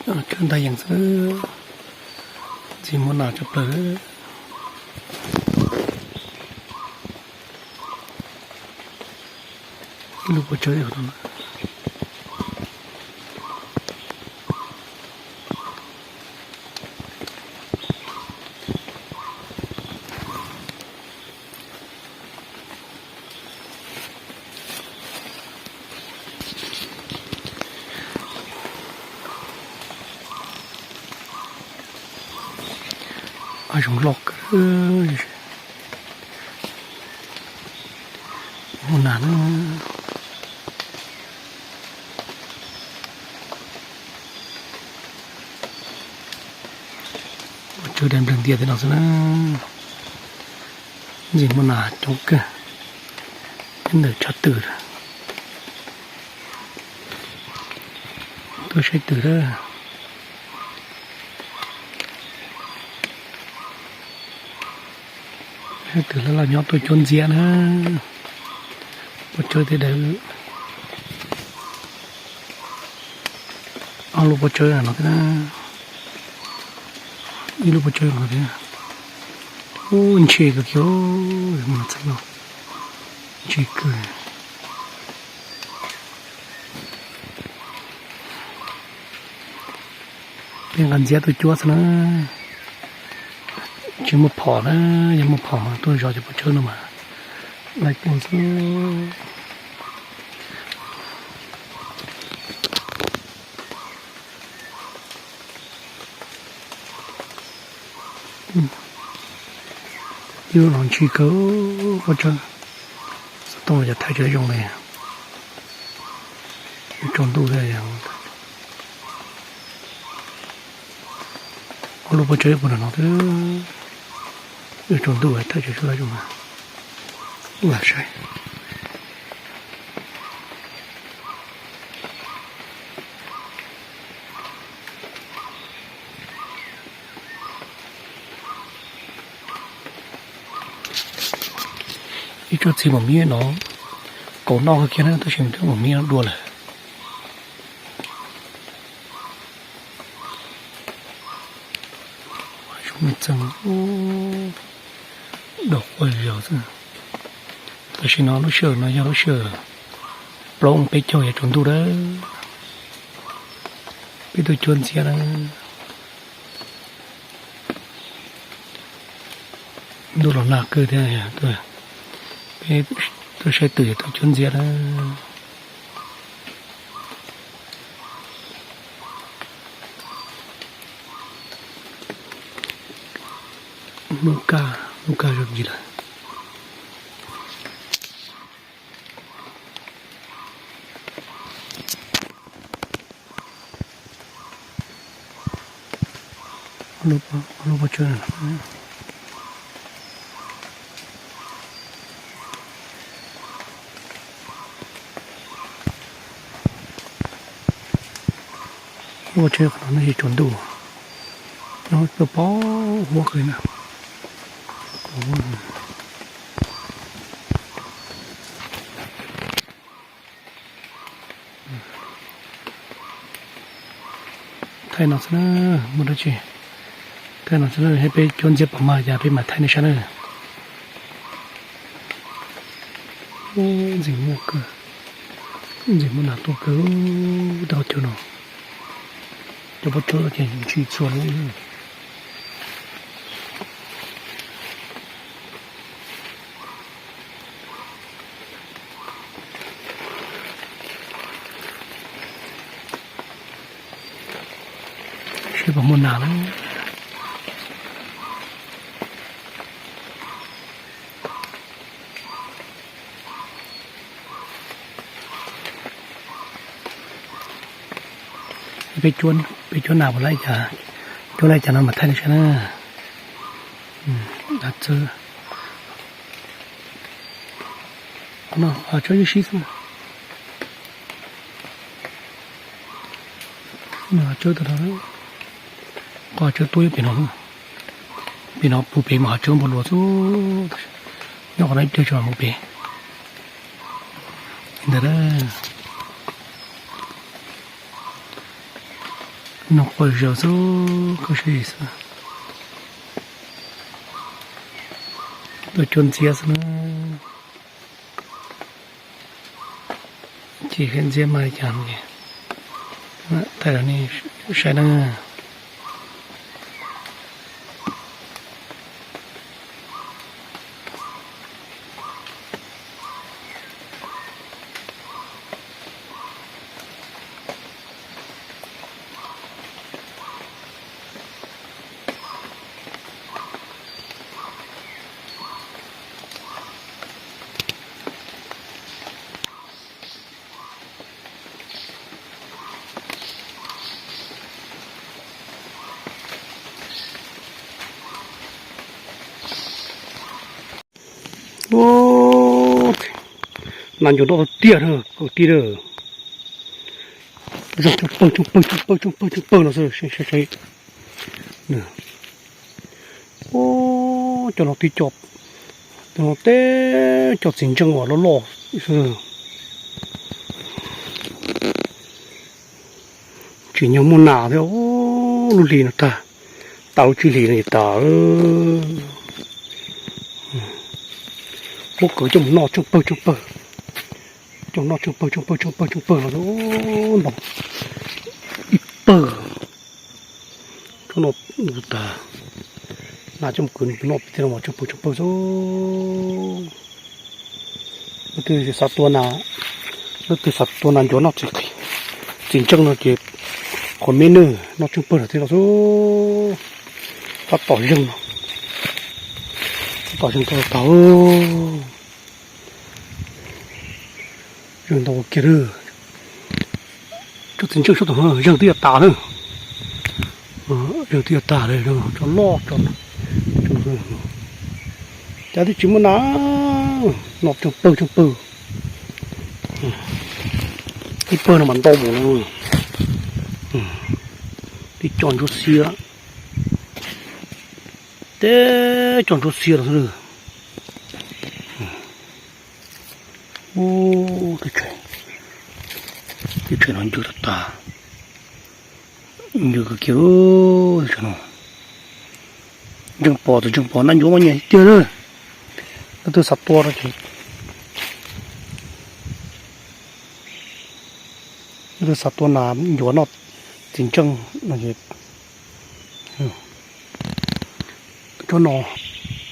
Tsawb nta yees xwb, ntxim muaj nas tshaj plaws. Ib lub pob tsawb. Hav zoov loj kawg. Ua nas na. Tsawb dai nplawg ntias thiab no xwb na. Ntxim muaj nas coob kawg. Nyob ntawm tshav twm. Tuaj saib twm lawm. Saib twm lawm los nyob tuaj cuab ntxiab na. Pob tsawb thiab dawb. Ob lub pob tsawb no thiab. Ib lub pob tsawb no thiab. Ub, ntse kawg kiag, mus txheeb no, ntse kawg. Peb nqa ntxiab tuaj cuab xwb na, tsis muaj phom na, yog muaj phom mas tuaj zov cov pob tsawb no mas laj kua xwb. Ib lub no ntse kawg, pob tsawb xov tooj los yog thaij tsis zoo li. Tsaus ntuj thiab. Ob lub pob tsawb puag nram no xwb, tsaus ntuj thaij tsis tshua zoo na. Lam saib. Ib tsob txiv maum mib no, kaus noj kawg kiag na, tab sis twb maum mib no dua lawm. Zoo me txeeg, dau quaj zos xwb. Tam sim no lub sij hawm no yog lub sij hawm plaub moos peb caug, yuav tsaus ntuj lawm. Peb tuaj cuab ntxiab na. Ntuj los nag kawg thiab, peb tuaj saib twm, tuaj cuab ntxiab na. Hnub kaj, hnub kaj zoo ntsis lawm. Lub pob tsawb, lub pob tsawb qhov no nws tsaus ntuj, nyob pem pem huab qhwv na. Thaij no xwb na, muaj dab tsi thaij no xwb na, peb cuab ntxiab pom mas cas peb mam thaij nej saib na. Ntxim muaj kawg, ntxim muaj nas tuaj kawg, tau cov no, cov pob tsawb ces ntsis txhua li. Seb puas muaj nas na. Peb cuab, peb cuab nas puas lab cas, cuab lab cas no mas thaij nej saib na. Av txawb, qhov no qhov tsawb ywj sib xwb. Qhov tsawb tuaj ib pem no, pem no puag pem mas qhov tsawb npau luas xwb, nyob qhov no ib pliag tso mus pem. Ntawd, Noj quaj zaws xwb, koj saib xwb. Tuaj cuab ntxiab xwb na. Ces saib ntxiab mas li cas ces thaij rau nej saib na. Nas ncuav noj tiag tiag na kwv tij na. Zoo coob pawg coob pawg coob pawg coob pawg coob pawg no xwb, saib saib. Cov no tib co, cov no teb cov txiv ntseej uas loj loj xwb. Tsim nyog muaj nas thiab, lub hlis no tag, tas lub tsib hlis no tas. Muab kwv coj mus noj tsheej pawg tsheej pawg, coj noj tsheej pawg tsheej pawg tsheej pawg tsheej pawg no ntau ib pawg. Tsob no tas, nas coj mus kwv noj pem tej no mas tsheej pawg tsheej pawg xwb. Leej twg xav tua nas, leej twg xav tua nas ncuav noj txiv ntseej no ces qhuas meb nawj, noj tsheej pawg lawm thiab no xwb. Tab tom zeeg no, tab tom zeeg tau tag. Zeeg ntau kiag lawm. Tsob txiv ntseej sab tom no zeeg twb yuav tas na. Zeeg twb yuav tas lawm, tsob loj tsob no. Cas twb tsis muaj nas, noj tsheej pawg tsheej pawg. Ib pawg no mas ntau mus no. Tib co ntsuab xiab, teb co ntsuab xiab los xwb. Ub, teb chaws no ncw tag tag, ncw kawg kiag. Teb chaws no ntseej pom tus ntseej pom nas ncuav mas nyiam tiag tiag. Leej twg xav tua no ces, leej twg xav tua nas ncuav noj txiv ntseej no ces, cov no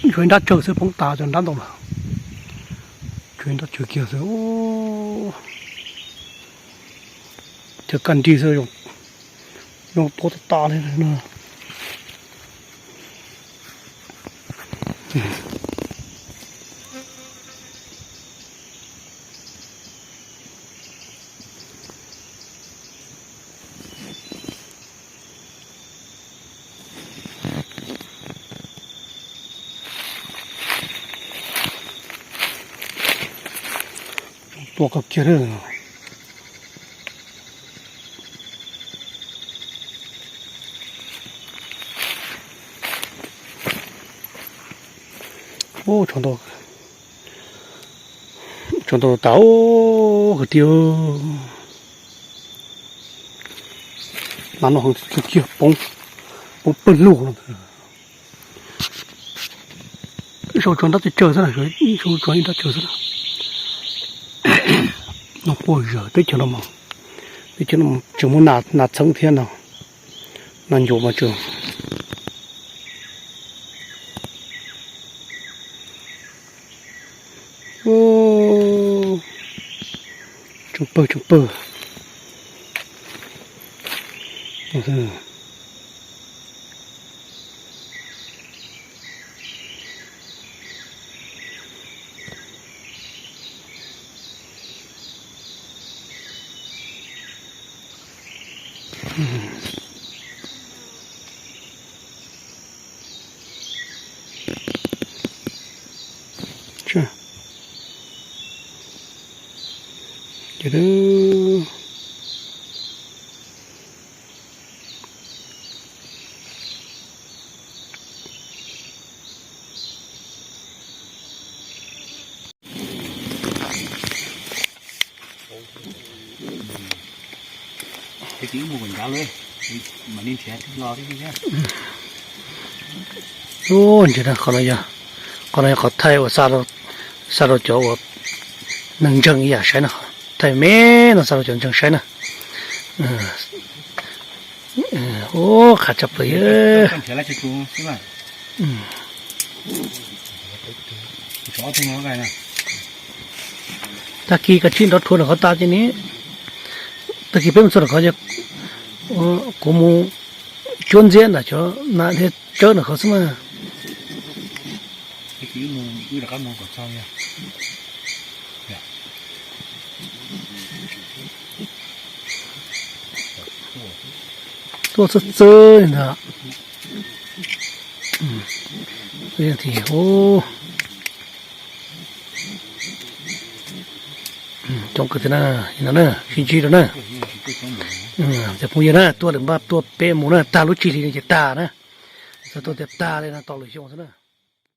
tshuav ib nrab tsawg xwb, poob tas cov nrab ntau lawm. Tshuav ib nrab tsawg kiag xwb. Cov kaj nrig xwb, zoo tuab tas tas li no. Tua kawg kiag. Ub, tshuav ntau tas kwv tij. Nas no heev kiag, poob pawg lug no. Sau tshuav nrab tsawg xwb, sau tshuav ib nrab tsawg xwb. No quaj zaws teb chaws no, teb chaws no tseem muaj nas txheeb thiab no, nas ncuav mas tseem tsheej pawg tsheej pawg. Ces mus kom nrad lawm. Ub, ntsia na, qhov no yog, qhov no yog qhov thaij uas xa rau cov uas neeg ntseeg ib yam saib na, thaij me no xa rau cov ntseeg saib na. Ub, qab tshaj plaws. Tag kis kav tsij nrov rhuav ntawm qhov tas ces ne, tag kis peb mus txog ntawm qhov, kuv mus cuab ntxiab ntawm cov nas thiab tsawb ntawm qhov xwb na. Tuaj txawj txawj li ntawd. Coob kawg thiab na, no na, sib ntsib rau na. Cov phooj ywg na, tuaj lawm npaj tuaj peb mus na, tag lub tsib hlis no ces tag na. Txog tuaj tias tag li no tau lwm xyoo xwb na.